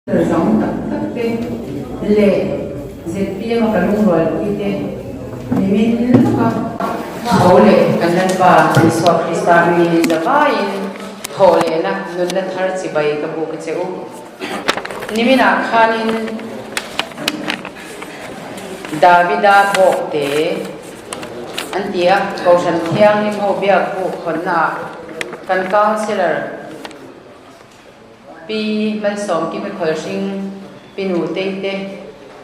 Zam tak tak te leh zpm a ka lungrualpui te nimin lawka tho leh kan Lalpa Isua Krista hmingin in zavaiin thawh lehna nunna thar chibai ka buk a che u. Niminah khanin Davida bawk te an ti a, Kohhran Thianghlim ho biak buk hawnnaah kan Councillor, Pi Malsawmkimi Khawlhring, Pi Nutei te,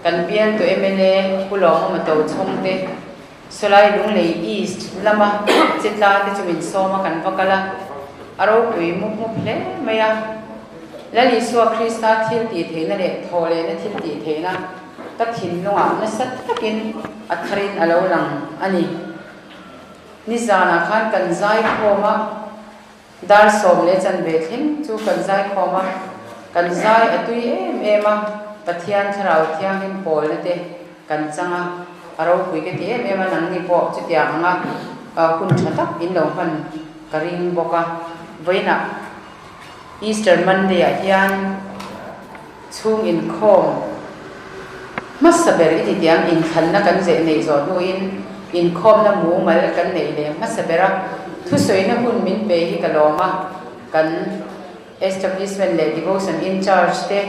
kan bialtu mla Pu Lawmawma Tochhawng te, Sawlai Lunglei East lama chetla te chu min sawm a kan va kal a, a ropui mup mup hle mai a. Lal Isua Krista thil tih theihna leh thawhlehna thil tih theihna ka thinlungah nasa takin a tharin a lo lang a ni. Nizanah khan kan zaikhawm a. Dar 10:15 thleng chu kan zai khawm a, kan zai a tui em em a, Pathian Thlarau Thianghlim pawlna te kan chang a, a ropui ka ti em em a, nangni pawh chutiang anga hun tha tak in lo hman ka ring bawk a. Vawiinah Easter Monday ah hian chhung inkhawm hmasa ber i ti tiang inthlanna kan zeh neih zawh hnuin inkhawmna mumal kan neih leh hmasa ber a, thusawina hun min pe hi ka lawm a, kan establishment leh devotion in charge te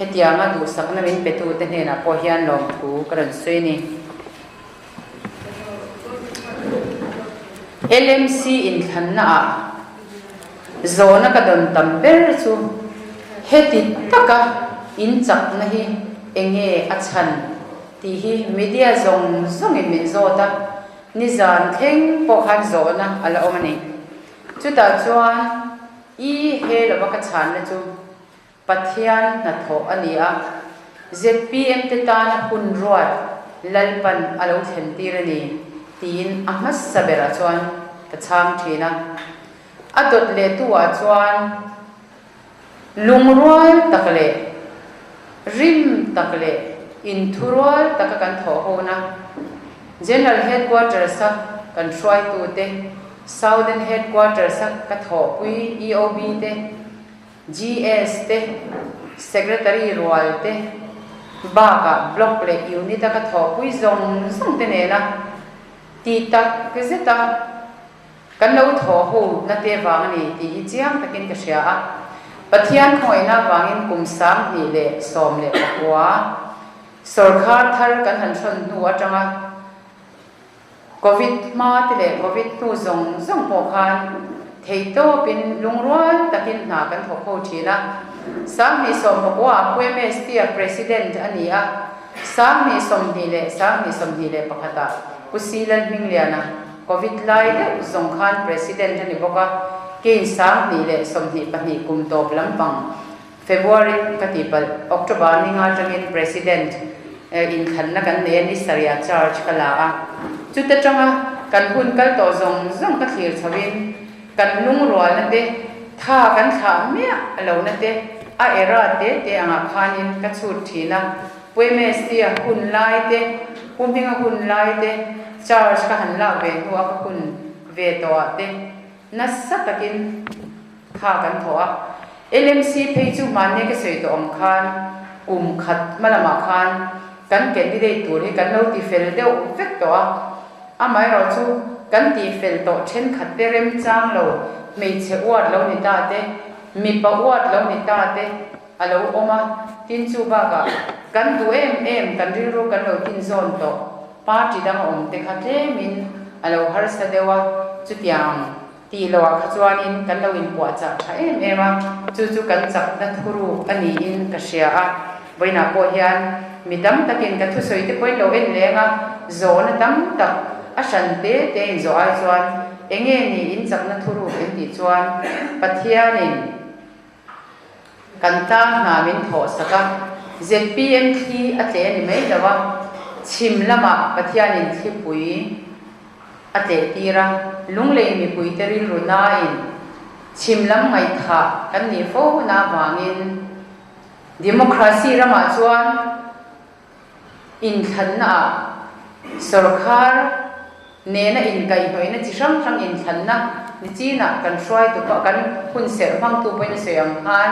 hetianga duhsakna min petute hnenah pawh hian lawmthu ka rawn sawi a ni. LMC inthlannaah zawhna ka dawn tam ber chu heti taka in chakna hi enge a chhan tih hi media zawng zawngin min zawt a, nizan thleng pawh khan zawhna a la awm a ni. Chutah chuan i he lova ka chhanna chu Pathian hnathawh a ni a, zpm te tana hun ruat Lalpan a lo thlen tir a ni tiin a hmasa berah chuan ka chhang thin a. A dawt leh tu ah chuan lungrual tak leh rim tak leh inthurual taka kan thawh hona General Headquarters a kan hruaitu te, Southern Headquarters a ka thawhpui EOB te, GS te, Secretary rual te bakah Block leh Unit a ka thawhpui zawng zawng te nena ti tak zeta kan lo thawh ho na te vang a ni tih hi chiang takin ka hria a. Pathian khawngaihna avangin kum 2019 sawrkhar thar kan han hrawn hnu atanga Covid hma te leh Covid hnu zawng zawng pawh khan theihtawpin lungrual takin hna kan thawk ho thin a. 2019 ah Pu MST a President a ni a, 2020 leh 2021 ah Pu Si Lalhmingliana Covid lai deuh zawng khan President a ni bawk a, kein 2022 kum tawp lampang February ka tih palh, October ninga atangin President inthlanna kan nei a, ni sarih ah charge ka la a. Chuta tanga kan hun kal tawh zawng zawng ka thlir chho in kan lungrualna te, tha kan thlah miah lohna te a era te te angah khanin ka chhut thin a. Pu MST-a hun lai te, Pu Hminga hun lai te charge ka han lak ve hnu a ka hun ve tawh ah te nasa takin Kha kan thawh a, LMC phei chu hmanni ka sawi tawh ang khan kum khat hma lamah khan kan candidate tur hi kan lo ti fel deuh vek tawh a, amaherawh chu kan tih fel tawh thenkhat te remchang lo, hmeichhe uat lo ni ta te, mipa uat lo ni ta te a lo awm a, tin chu bakah kan duh em em kan rilru kan lo tin zawn tawh party dang a awm te kha tlemin a lo harsa deuh a, chutiang. Tih loh ah kha chuanin kan lo inpuahchah tha em em a, chu chu kan chakna thuruk a niin ka hria a. Vawiinah pawh hian mi tam takin ka thusawi te pawhin lo en leng a, zawhna tam tak a hran te te in zawh ai chuan enge ni in chakna thuruk in tih chuan Pathianin Kan tlang hna min thawh sak a, zpm thli a tleh a ni mai lo a, chhim lamah Pathianin thlipui a tleh tir a, lunglei mipuite rilru nain chhim lam ngaihthah kan nih fo na avangin Democracy ramah chuan Inthlannaah sawrkhar nena inkaihhnawihna chi hrang hrang inthlanna ni chinah kan hruaitu pawh kan hun serh hmangtu pawhin a sawi ang khan.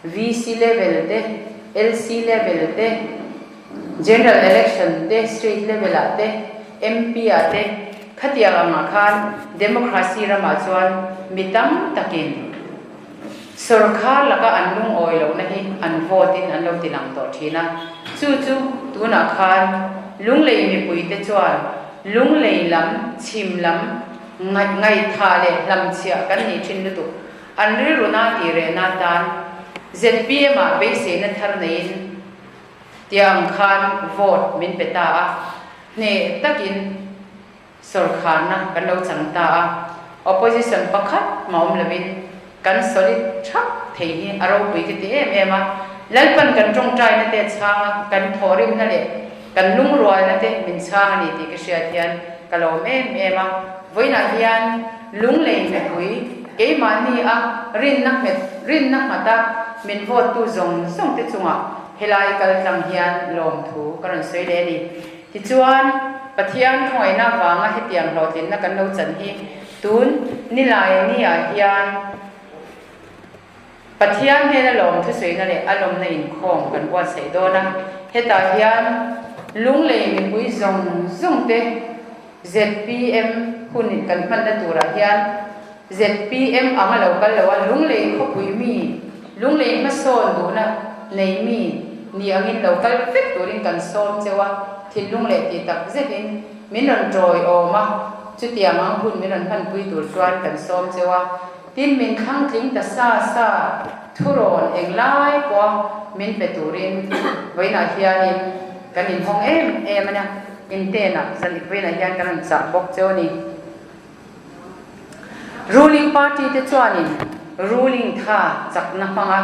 VC level te, LC level te, General Election te, State level ah te, MP ah te, khatiang angah khan democracy ramah chuan mi tam takin sorkar laka an lungawi lohna hi an vote in an lo ti lang tawh thin a. Chu chu tunah khan Lunglei mipuite chuan Lunglei lam, chhim lam ngaihthah leh hlamchhiah kan nih thin lutuk. An rilru na tih rehna atan zpm ah beiseina thar neiin tia ang khan vote min pe ta a, hneh takin sawrkharna kan lo chang ta a, opposition pakhat mah awm lovin kan solid thap thei hi a ropui ka ti em em a, Lalpan kan tawngtaina te chhang a, kan thawhrimna leh kan lungrualna te min chhang a ni tih ka hriat hian ka lawm em em a, vawiinah hian Lunglei mipui keimahni a rinna nghet rinna nghata min vote tu zawng zawng te chungah helai kal tlang hian lawmthu ka rawn sawi leh a ni. Tichuan, Pathian khawngaihna avanga hetiang hlawhtlinna kan lo chan hi tun nilai ni ah hian Pathian hnena lawmthu sawina leh a lawmna inkhawm kan buatsaih dawn a. Hetah hian Lunglei mipui zawng zawng te zpm hun kan hmanna turah hian zpm anga lo kal lo a, Lunglei khawpui mi, Lunglei hmasawn duhna nei mi ni angin lo kal vek turin kan sawm cheu a, thinlung leh tih tak zetin min rawn tawiawm a, chutiang ang hun min rawn hmanpui tur chuan kan sawm cheu a. Tin, min thlang tling ta sa sa thurawn englai pawha min pe turin vawiinah hianin kan inhawng em em a nia, intenah zan vawiinah hian kan rawn chah bawk cheu a ni. Ruling party te chuanin ruling tha chakna hmanga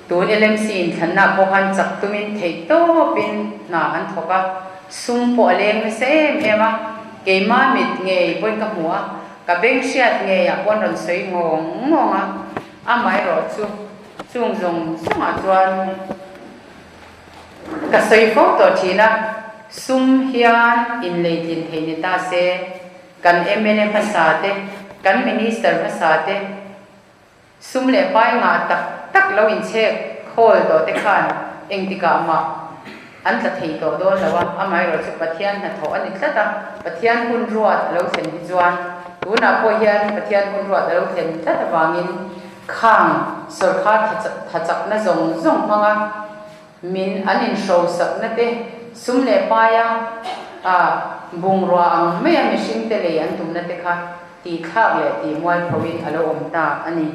tun LMC inthlanna pawh khan chak tumin theih tawpin hna an thawk a, sum pawh a leng nasa em em a, keimah mit ngei pawhin ka hmu a, ka beng hriat ngeiah pawh an rawn sawi ngawng ngawng a, amaherawhchu chung zawng zawngah chuan ka sawi fo tawh thin a, sum hian inleitlin thei ni ta se, kan mla hmasa te, kan minister hmasa te, Sum leh pai ngah tak tak lo inchhek khawl tawh te khan engtikah mah an tla thei tawh dawn lo a, amaherawhchu Pathian hnathawh a ni tlat a, Pathian hun ruat a lo thlen hi chuan tunah pawh hian Pathian hun ruat a lo thlen tlat avangin khang sawrkhar thachakna zawng zawng hmanga min an inhrosakna te, sum leh paia bungrua ang maia mihringte lei an tumna te kha tih thlak leh tih mualphoin a lo awm ta a ni.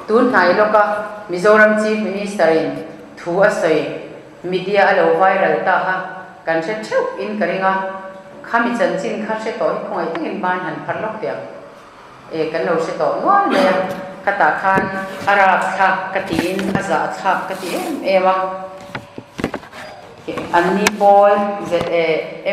Tun hnai lawka Mizoram Chief Minister-in thu a sawi media a lo viral ta kha kan hre theuh in ka ring a, khami chanchin kha hre tawh hi khawngaih takin ban han phar lawk teh ang. E kan lo hre tawh nual mai a, khatah khan a rap thlak ka tiin a zah thlak ka ti em em a. Anni pawl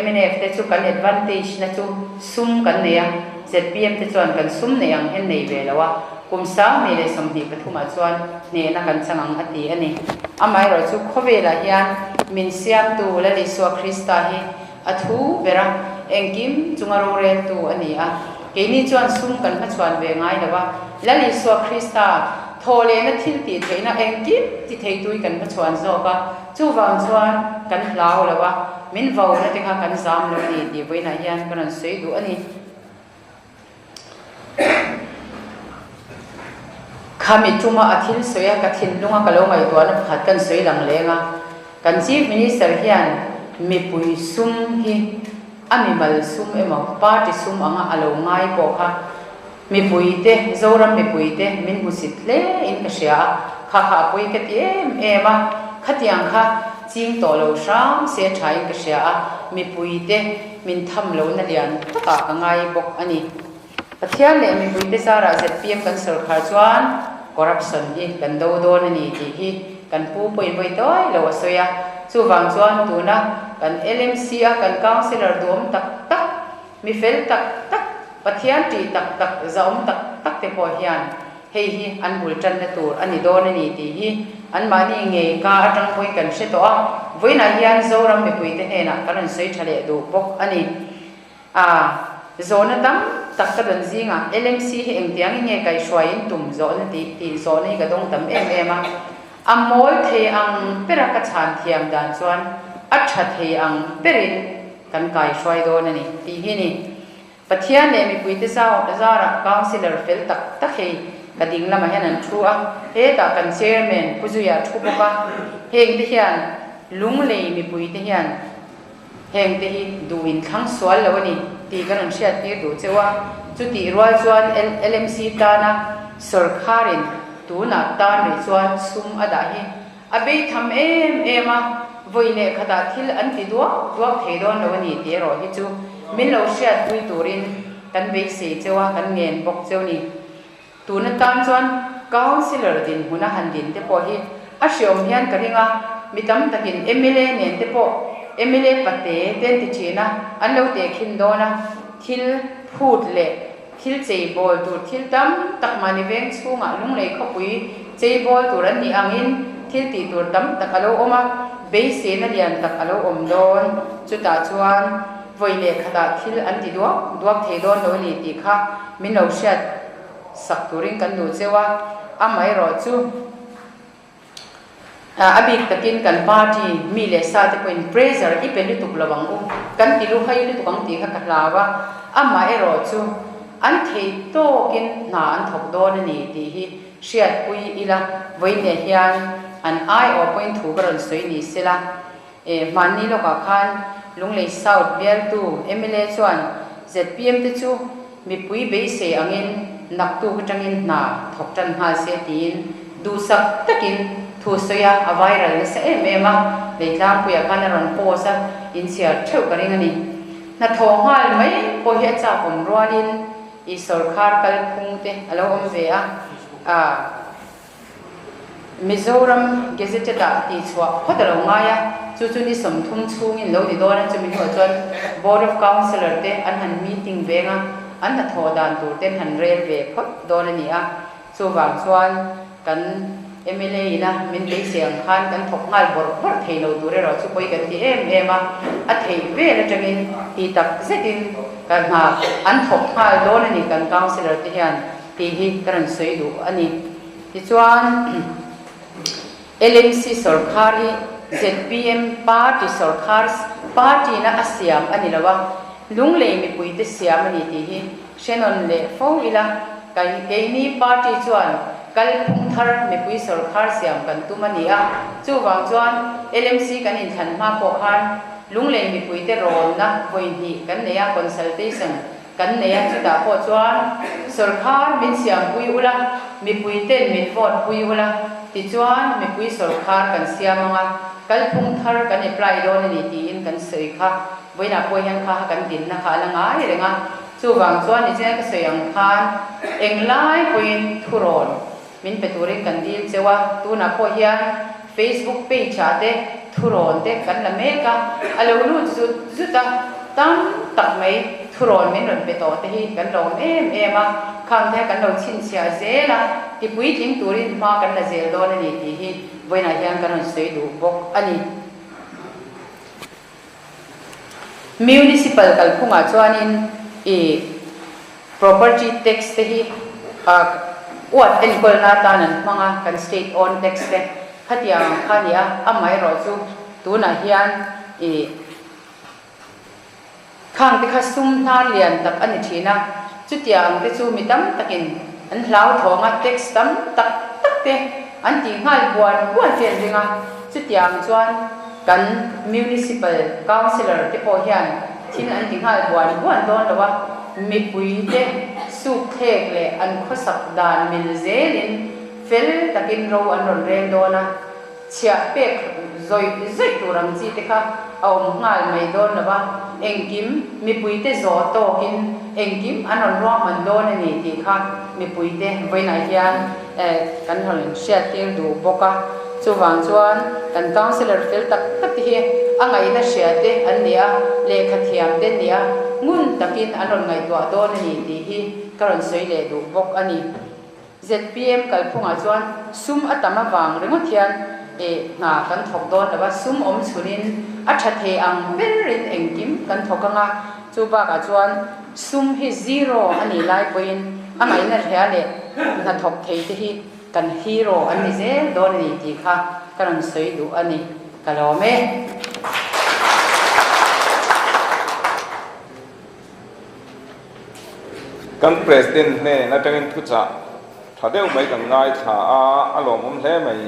mnf te chu kan advantage na chu sum kan nei a, zpm te chuan kan sum nei ang hian nei ve lo a, kum 2023 ah chuan hnehna kan chang ang a ti a ni. Amaherawhchu khawvelah hian min siamtu Lal Isua Krista hi a thu ber a, engkim chunga roreltu a ni a. Keini chuan sum kan hmachhuan ve ngai lo a, Lal Isua Krista thawhlehna thil tih theihna engkim ti theitui kan hmachhuan zawk a, chuvang chuan kan hlau lo a, min vona te kha kan zam lo a ni tih vawiinah hian ka rawn sawi duh a ni. Khami tuma a thil sawi a, ka thinlunga ka lo ngaihtuahna pakhat kan sawi lang leng a, kan Chief Minister hian mipui sum hi a mimal sum emaw party sum anga a lo ngai pawh kha mipuite, Zoram mipuite min hmusit hle in ka hria a, kha kha a pawi ka ti em em a, khatiang kha ching tawh lo hram se tha in ka hria a, mipuite min tham lohna lian takah ka ngai bawk a ni. Pathian leh mipuite zarah zpm kan sawrkhar chuan corruption hi kan do dawn a ni tih hi kan pu pawhin vawi tawi lo a sawi a. Chuvang chuan tuna kan LMC a kan councillor duhawm tak tak, mi fel tak tak, Pathian tih tak tak, zahawm tak tak te pawh hian hei hi an bul tanna tur a ni dawn a ni tih hi anmahni ngei ka atang pawhin kan hre tawh a, vawiinah hian Zoram mipuite hnenah kan rawn sawi tha leh duh bawk a ni. A, zawhna tam tak ka dawn zingah LMC hi engtiangin nge kaihhruaiin tum zawhna tih tih zawhna hi ka dawng tam em em a. A mawl thei ang bera ka chhan thiam dan chuan a tha thei ang berin kan kaihruai dawn a ni tih hi ni. Pathian leh mipuite zarah Councillor fel tak tak hei ka ding lamah hian an thu a, hetah kan Chairman Pu Zuia thu bawk a, hengte hian Lunglei mipuite hian hengte hi duh in thlang sual lo a ni tih ka rawn hriat tir duh cheu a, chutih rual chuan LMC tana sawrkharin tunah tan rih chuan sum a dah hi A bei tham em em a, vawi leh khatah thil an ti duak duak thei dawn lo a ni tih erawh hi chu min lo hriatpui turin kan beisei cheu a, kan ngen bawk cheu ni. Tun atan chuan Councillor dinhmuna han din te pawh hi a hreawm hian ka ring a, mi tam takin mla nen te pawh mla pate te an ti thin a, an lo tehkhin dawn a, thil phut leh Thil cheibawl tur thil tam tak mahni veng chhungah Lunglei khawpui cheibawl tur an nih angin thil tih tur tam tak a lo awm a, beiseina lian tak a lo awm dawn. Chutah chuan vawi leh khatah thil an ti duak duak thei dawn lo a ni tih kha min lo hriat sak turin kan duh cheu a, amaherawhchu. A bik takin kan party mi leh sa te pawhin pressure i pe lutuk lo ang u, kan ti luhai lutuk ang tih kha ka hlau a, amah erawh chu an theih tawkin hna an thawk dawn a ni tih hi hriatpui ila, vawiinah hian an aiawh pawhin thu ka rawn sawi ni sela. E, hmanni lawkah khan Lunglei South bialtu mla chuan zpm te chu mipui beisei angin naktuk atangin hna thawk tan nghal se tiin duhsak takin thu sawi a, a viral nasa em em a, Leitlangpuiah khan a rawn post a, inchhiar theuh ka ring a ni. Hnathawh nghal mai pawh hi a chak awm rualin i sawrkhar kalphung te a lo awm ve a, a. Mizoram Gazetted ah tihchhuah phawt a lo ngai a, chu chu ni 30 chhungin lo ni dawn a, chumi hnuah chuan Board of Councillor te an han meeting veng a, an hnathawh dan tur te an han rel ve phawt dawn a ni a, chuvang chuan kan mla ina min beisei ang khan kan thawk nghal bawrh bawrh thei lo tur erawh chu pawi kan ti em em a, a theih vel atangin ti tak zetin ka hna an thawk nghal dawn a ni kan Councillor te hian. Tih hi ka rawn sawi duh a ni. Tichuan, LMC sawrkhar hi zpm party sawrkhar party-na a siam a ni lo a, Lunglei mipuite siam a ni tih hi hrenawn leh fo ila, keini party chuan kalphung thar mipui sawrkhar siam kan tum a ni a. Chuvang chuan LMC kan inthlan hma pawh khan Lunglei mipuite rawnna vawi hnih kan nei a, consultation Kan nei a, chutah pawh chuan sawrkhar min siampui ula, mipuiten min vote pui ula, tichuan mipui sawrkhar kan siam ang a, kalphung thar kan apply dawn a ni tiin kan sawi kha, vawiinah pawh hian kha kan dinna kha a la ngai reng a, chuvang chuan nichina ka sawi ang khan englai pawhin thurawn min pe turin kan dil cheu a, tunah pawh hian Facebook page ah te thurawn te kan la mek a, a lo lut zut zut a, tam tak mai thurawn min rawn pe tawh te hi kan lawm em em a, khang te kan lo chhinchhiah zel a, tipuitling turin hma kan la zel dawn a ni tih hi vawiinah hian kan rawn sawi duh bawk a ni. Municipal kalphungah chuanin i property tax te hi uat enkawlna atan an hmang a, kan state own tax te khatiang ang kha a ni a, amaherawh chu tunah hian i khang te kha sum hnar lian tak a ni thin a, chutiang ang te chu mi tam takin an hlauthawng a, tax tam tak tak te an tih nghal buan buan te an ring a, chutiang chuan Kan Municipal Councillor te pawh hian thil an ti nghal buan buan dawn lo a, mipui te sukthlek leh an khawsak dan mil zelin fel takin ro an rawn rel dawn a, chhiah pek zawih zawih tur ang chi te kha a awm nghal mai dawn lo a, engkim mipui te zawh tawkin engkim an rawn ruahman dawn a ni tih kha mipui te vawiinah hian Kan rawn hriattir duh bawk a, chuvang chuan kan councillor fel tak tak te hi a ngaihna hria te an ni a, lehkha thiam te an ni a, ngun takin an rawn ngaihtuah dawn a ni tih hi ka rawn sawi leh duh bawk a ni. Zpm kalphungah chuan sum a tam avang ringawt hian Hna kan thawk dawn lo a, sum awm chhunin a tha thei ang berin engkim kan thawk ang a, chu bakah chuan sum hi zero a nih lai pawhin a ngaihna hria leh hna thawk thei te hi kan hero an ni zel dawn a ni tih kha ka rawn sawi duh a ni, ka lawm e. Kan President hnen atangin thuchah tha deuh mai kan ngaithla a, a lawmawm hle mai.